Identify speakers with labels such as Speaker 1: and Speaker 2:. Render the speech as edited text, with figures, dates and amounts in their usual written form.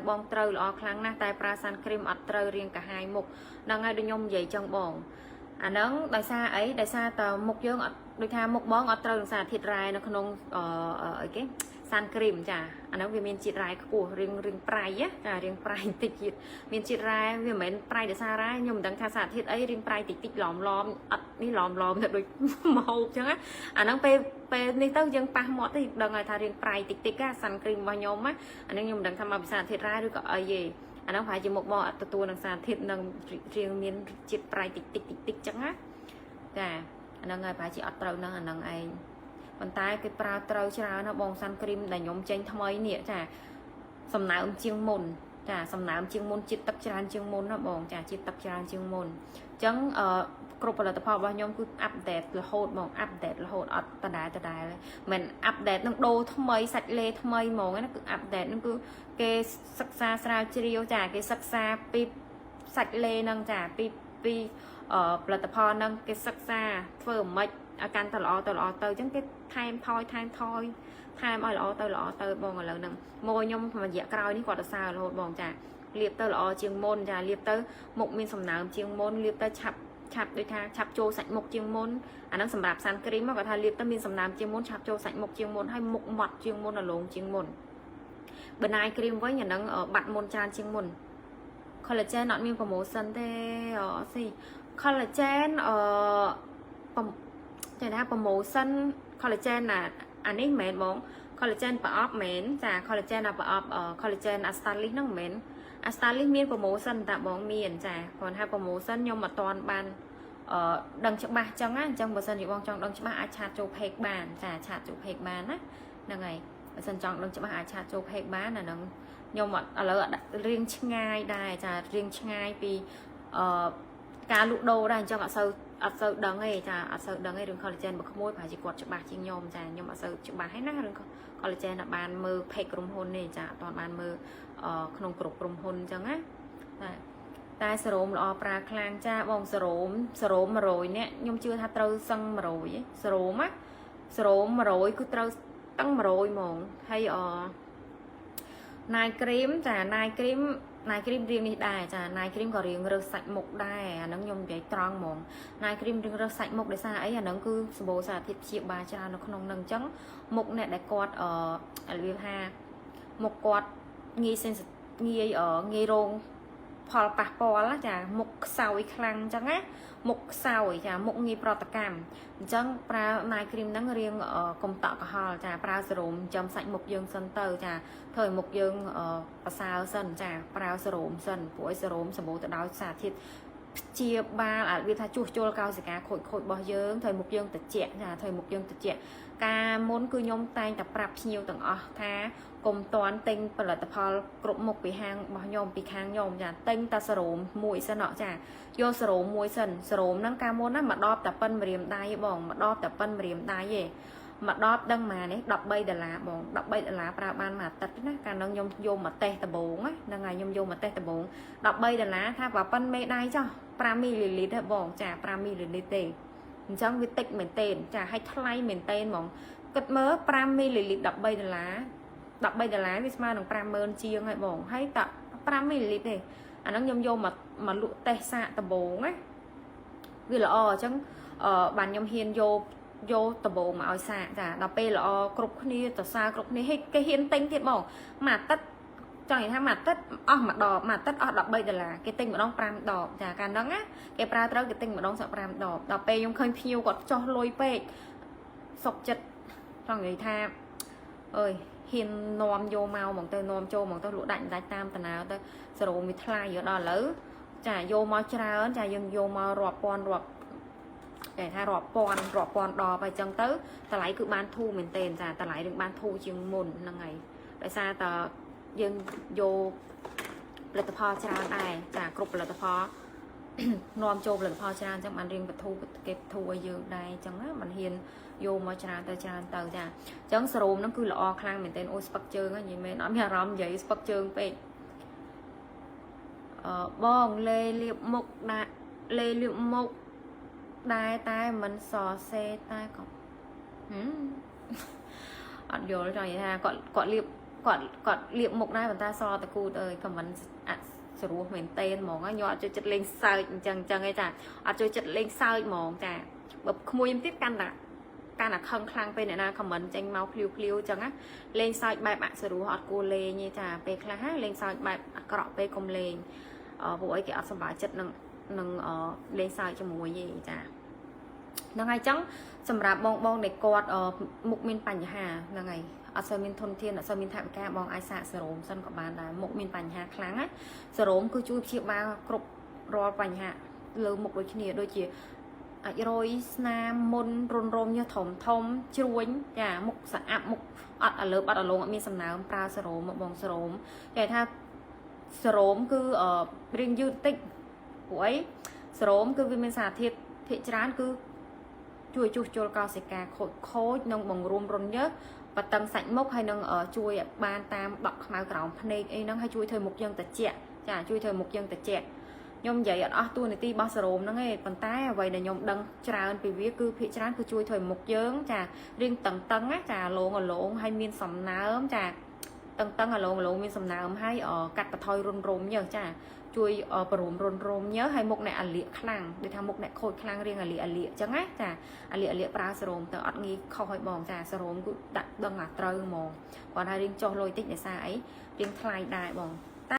Speaker 1: បងត្រូវល្អខ្លាំងណាស់តែប្រើ sun cream អត់ត្រូវរៀងកាហាយមុខហ្នឹងហើយដូចខ្ញុំនិយាយចឹងបងអាហ្នឹងដោយសារអីដោយសារតើមុខយើងអត់ដូចថាមុខបងអត់ត្រូវនឹងសារធាតុរ៉ែនៅក្នុងអឺអីគេ sun cream ចាអាហ្នឹងវាមានជាតិរ៉ែខ្ពស់រៀងរៀងប្រៃណាចារៀងប្រៃបន្តិចជាតិមានជាតិរ៉ែវាមិនមែនប្រៃដោយសាររ៉ែខ្ញុំមិនដឹងថាសារធាតុអីរៀងប្រៃតិចតិចឡមឡមអត់នេះឡមឡមទៅដូចមហូបចឹងណាអាហ្នឹងពេលពេលនេះទៅយើងប៉ះមាត់ទៅដឹងហើយថារៀងប្រៃតិចតិចណា sun cream របស់ខ្ញុំណាអាហ្នឹងខ្ញុំមិនដឹងថាមកពីសារធាតុរ៉ែឬក៏អីទេអាហ្នឹងប្រហែលជាមុខមកអត់ទទួលនឹងសារធាតុនឹងរៀងមានជាតិប្រៃតិចតិចតិចតិចចឹងណាចាអាហ្នឹងហើយប្រហែលជាអត់ត្រូវនឹងអាហ្នឹងឯងប៉ុន្តែគេប្រើត្រូវច្រើនណាបង sun cream ដែលខ្ញុំចេញថ្មីនេះចាសំណើមជាងមុនចាសំណើមជាងមុនជាតិទឹកច្រើនជាងមុនណាបងចាជាតិទឹកច្រើនជាងមុនអញ្ចឹងអឺគ្រប់ផលិតផលរបស់ខ្ញុំគឺ update រហូតហ្មង update រហូតអត់ដដែលដដែលមិន update នឹងដូរថ្មីសាច់លេថ្មីហ្មងណាគឺ update នឹងគឺគេសិក្សាស្រាវជ្រាវចាគេសិក្សាពីសាច់លេហ្នឹងចាពីពីអឺផលិតផលហ្នឹងគេសិក្សាធ្វើមិនឲ្យកាន់តែល្អទៅល្អទៅអញ្ចឹងគេថែមថយថែមថយថែមឲ្យល្អទៅល្អទៅបងឥឡូវហ្នឹងមកខ្ញុំរយៈក្រោយនេះគាត់ទៅសើរហូតបងចាលាបទៅល្អជាងមុនចាលាបទៅមុខមានសំណើមជាងមុនលាបទៅឆាប់ឆាប់ដូចថាឆាប់ចូលសាច់មុខជាងមុនអាហ្នឹងសម្រាប់ sun cream គាត់ថាលាបទៅមានសំណើមជាងមុនឆាប់ចូលសាច់មុខជាងមុនហើយមុខម៉ត់ជាងមុនរលោងជាងមុនបើ night cream វិញអាហ្នឹងបាត់មុនច្រើនជាងមុន collagen អត់មាន promotion ទេអស៊ី collagen អឺចេះថា promotion collagen ណាអានេះមិនមែនបង collagen ប្រអប់មែនចា collagen អាប្រអប់ collagen Astalis ហ្នឹងមិនមែន Astalis មាន promotion តាបងមានចាគ្រាន់ថា promotion ខ្ញុំអត់ទាន់បានអឺដឹងច្បាស់ចឹងណាអញ្ចឹងបើសិនជាបងចង់ដឹងច្បាស់អាច chat ចូល page បានចា chat ចូល page បានណាហ្នឹងហើយបើសិនចង់ដឹងច្បាស់អាច chat ចូល page បានអាហ្នឹងខ្ញុំអត់ឥឡូវអត់រៀងឆ្ងាយដែរចារៀងឆ្ងាយពីអឺការលក់ដូរដែរអញ្ចឹងអត់សូវដឹងទេចាអត់សូវដឹងទេរឿង collagen បើក្មួយប្រហែលជាគាត់ច្បាស់ជាងខ្ញុំចាខ្ញុំអត់សូវច្បាស់ទេណារឿង collagen អត់បានមើល page ក្រុមហ៊ុនទេចាអត់បានមើលក្នុងក្រុមក្រុមហ៊ុនអញ្ចឹងណាតែតែសេរ៉ូមល្អប្រើខ្លាំងចាបងសេរ៉ូមសេរ៉ូម100នាក់ខ្ញុំជឿថាត្រូវសឹង100សេរ៉ូមណាសេរ៉ូម100គឺត្រូវតឹង100ហ្មងហើយអ night cream ចា night cream night cream រៀងនេះដែរចា night cream ក៏រៀងរើសសាច់មុខដែរអាហ្នឹងខ្ញុំនិយាយត្រង់ហ្មង night cream រៀងរើសសាច់មុខដោយសារអីអាហ្នឹងគឺសម្បូរសារធាតុព្យាបាលច្រើននៅក្នុងហ្នឹងអញ្ចឹងមុខអ្នកដែលគាត់អឺរបៀបថាមុខគាត់ងាយ sensitive ងាយងាយរងផលប៉ះពាល់ណាចាមុខខ្សោយខ្លាំងអញ្ចឹងណាមុខខ្សោយចាមុខងាយប្រតិកម្មអញ្ចឹងប្រើ night cream ហ្នឹងរៀងកុំតក់ក្រហល់ចាប្រើសេរ៉ូមចំសាច់មុខយើងសិនទៅចាធ្វើឲ្យមុខយើងប្រសើរសិនចាប្រើសេរ៉ូមសិនព្រោះឲ្យសេរ៉ូមសម្បូរទៅដោយសារធាតុព្យាបាលអាវាថាជួសជុលកោសិកាខូចខូចរបស់យើងធ្វើឲ្យមុខយើងត្រជាក់ចាធ្វើឲ្យមុខយើងត្រជាក់ការមុនគឺខ្ញុំតែងតែប្រាប់ភ្ញៀវទាំងអស់ថាកុំតន់ទិញផលិតផលគ្រប់មុខពីហាងរបស់ខ្ញុំពីខាងខ្ញុំចាទិញតែសេរ៉ូមមួយសិនអចាយកសេរ៉ូមមួយសិនសេរ៉ូមហ្នឹងកាលមុនណាមួយដបតែប៉ុនម្រាមដៃបងមួយដបតែប៉ុនម្រាមដៃទេមួយដបដឹងម៉ានេះ13ដុល្លារបង13ដុល្លារប្រើបានមួយអាទិត្យណាកាលនោះខ្ញុំយកមកតេស្តដំបូងណាហ្នឹងហើយខ្ញុំយកមកតេស្តដំបូង13ដុល្លារថាបើប៉ុនមេដៃចុះ5មីលីលីត្រទេបងចា5មីលីលីត្រទេអញ្ចឹងវាតិចមែនតេនចាឲ្យថ្លៃមែនតេនហ្មងគិតមើល5មីលីលីត្រ13ដុល្លារ13ដុល្លារវាស្មើនឹង50000ជាងហើយបងហើយត5មីលីលីត្រទេអាហ្នឹងខ្ញុំយកមកមកលក់តេស្តសាកដំបូងណាវាល្អអញ្ចឹងអឺបានខ្ញុំហ៊ានយកយកដំបូងមកឲ្យសាកចាដល់ពេលល្អគ្រប់គ្នាទៅសាគ្រប់គ្នាហេគេហ៊ានទិញទៀតបងមួយអាទិត្យចង់និយាយថាមួយអាទិត្យអស់មួយដបមួយអាទិត្យអស់13ដុល្លារគេទិញម្ដង5ដបចាកាលហ្នឹងណាគេប្រើត្រូវគេទិញម្ដងសក់5ដបដល់ពេលខ្ញុំឃើញភ្ញៀវគាត់ចោះលុយពេកសុកចិត្តចង់និយាយថាអើយហ៊ាននាំយកមកហ្មងទៅនាំចូលហ្មងទៅលក់ដាច់ដាច់តាមតាណៅទៅសេរ៉ូមវាថ្លៃដល់ឥឡូវចាយកមកច្រើនចាយើងយកមករាប់ពាន់រាប់គេថារាប់ពាន់រាប់ពាន់ដបអីចឹងទៅតម្លៃគឺបានធូរមែនទែនចាតម្លៃនឹងបានធូរជាងមុនហ្នឹងហើយដោយសារតយើងយកផលិតផលច្រើនដែរចាគ្រប់ផលិតផល នាំចូលផលិតផលច្រើនអញ្ចឹងបានរៀងបធូរគេបធូរឲ្យយើងដែរអញ្ចឹងណាมันហ៊ានយកមកច្រើនទៅច្រើនទៅចាអញ្ចឹងសេរ៉ូមហ្នឹងគឺល្អខ្លាំងមែនទែនអូស្ពឹកជើងហ្នឹងនិយាយមែនអត់មានអារម្មណ៍និយាយស្ពឹកជើងពេកអឺបងលេលាបមុខដាក់លេលាបមុខដែរតែមិនសរសេរតែក៏ហឹមអត់យល់ចង់និយាយថាគាត់គាត់លាប គាត់គាត់លាបមុខដែរប៉ុន្តែសតគូតអើយ comment អស្រួលមែនតេនហ្មងខ្ញុំអត់ចូលចិត្តលេងសើចអញ្ចឹងអញ្ចឹងឯងចាអត់ចូលចិត្តលេងសើចហ្មងចាបើក្មួយខ្ញុំទៀតកាន់តែកាន់តែខឹងខ្លាំងពេលអ្នកណា comment ចេញមកភ្លាវភ្លាវអញ្ចឹងណាលេងសើចបែបអសរោះអត់គួរលេងទេចាពេលខ្លះលេងសើចបែបអាក្រក់ពេលកុំលេងអឺពួកអីគេអត់សប្បាយចិត្តនឹងនឹងលេងសើចជាមួយទេចាហ្នឹងហើយចឹងសម្រាប់បងបងដែលគាត់មុខមានបញ្ហាហ្នឹងហើយអត់សូវមានធនធានអត់សូវមានថវិកាបងអាចសាកសេរ៉ូមសិនក៏បានដែរមុខមានបញ្ហាខ្លាំងណាសេរ៉ូមគឺជួយព្យាបាលគ្រប់រាល់បញ្ហាលើមុខដូចគ្នាដូចជាអាចរយស្នាមមុនរុនរោមញើសធំធំជ្រួញចាមុខស្អាប់មុខអត់អាលើបអត់អាលងអត់មានសំណើមប្រើសេរ៉ូមមកបងសេរ៉ូមគេថាសេរ៉ូមគឺរៀងយឺតតិចព្រោះអីសេរ៉ូមគឺវាមានសារធាតុភាគច្រើនគឺជួយជួសជុលកោសិកាខូចខូចនិងបង្រួមរន្ធញើសបតឹងសាច់មុខហើយនឹងជួយបានតាមដក់ខ្មៅក្រោមភ្នែកអីហ្នឹងហើយជួយធ្វើមុខយើងត្រជាក់ចាជួយធ្វើមុខយើងត្រជាក់ខ្ញុំនិយាយអត់អស់តួនាទីរបស់សេរ៉ូមហ្នឹងឯងប៉ុន្តែអ្វីដែលខ្ញុំដឹងច្រើនពីវាគឺភាគច្រើនគឺជួយធ្វើមុខយើងចារៀងតឹងតឹងណាចាលងអលងហើយមានសំណើមចាតឹងតឹងអលងអលងមានសំណើមហើយកាត់បន្ថយរុនរោមញើសចាជួយបរុំរុនរោមញើសហើយមុខអ្នកអាលៀកខ្លាំងដូចថាមុខអ្នកខូចខ្លាំងរៀងអាលៀកអាលៀកអញ្ចឹងណាចាអាលៀកអាលៀកប្រើសេរ៉ូមទៅអត់ងាយខុសឲ្យបងចាសេរ៉ូមគឺដាក់ដឹងអាត្រូវហ្មងគាត់ថារៀងចុះលុយតិចដោយសារអីរៀងថ្លៃដែរបង